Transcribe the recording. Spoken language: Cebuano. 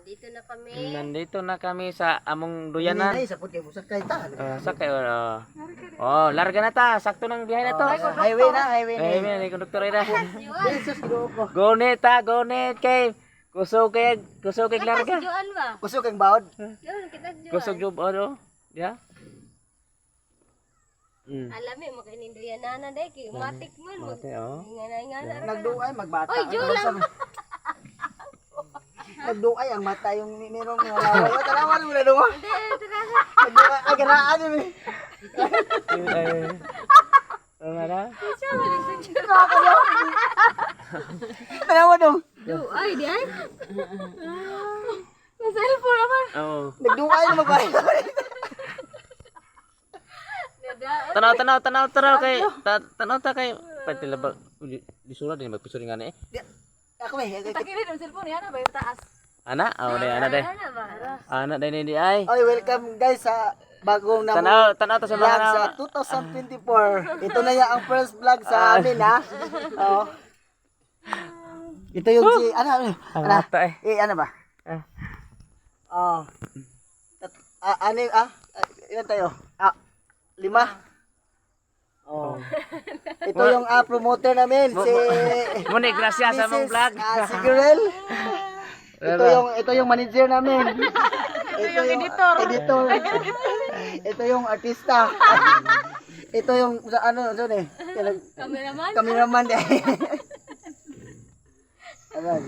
Nandito na kami. Nandito na kami sa among duyanan. Ay, sapot kay musakay ta. Oh, sakay oh. Oh, larga na ta. Sakto ng biyahe na to. Highway na, highway na. Eh, may konduktor na. Jesus, Ginoo ko. Go net ta, go net kay kusog kay larga. Juan ba? Kusog ang baod. Juan, kita Juan. Kusog job oh. Ya. Alam eh, makaininduyan na na dahil. Kay matik man. Mag Ate, oh. Nga na. Nagduay magbata. Oy, Juan! Nagduay ang mata yung merong mga laway. Tanawan mo na duwa. Hindi, tara. Nagduay ay ganaan yun eh. Ay. Ano na? Siya, walang sa Juan. Tanawan dong. Ay, di ay. Sa cellphone naman. Oo. Nagduay na magbayad. Tanaw, tanaw, tanaw, tanaw kay tanaw ta kay pati laba disura din magpisuri nga ni eh. Ako eh. Takilid ang cellphone yan ba yung taas? Ana, oh day, ana day. Ano ba? Ana day ni di ay. Oy, welcome guys sa bagong namong Tanaw, tanaw ta sa vlog mga sa 2024. Ito na yung ang first vlog sa amin ha. Oo. Ito yung si ano ano, Ang ano, mata eh. eh ano ba? Ah. Oh. Ah, ano yung- ilan tayo? Ah, lima. Oh. Ito yung promoter namin si Muni grasya sa mong Mrs. vlog. Si Girl. Ito yung manager namin. Ito yung editor. Editor. Ito yung artista. Ito yung sa ano, ano eh. Cameraman? Cameraman eh. Ayan.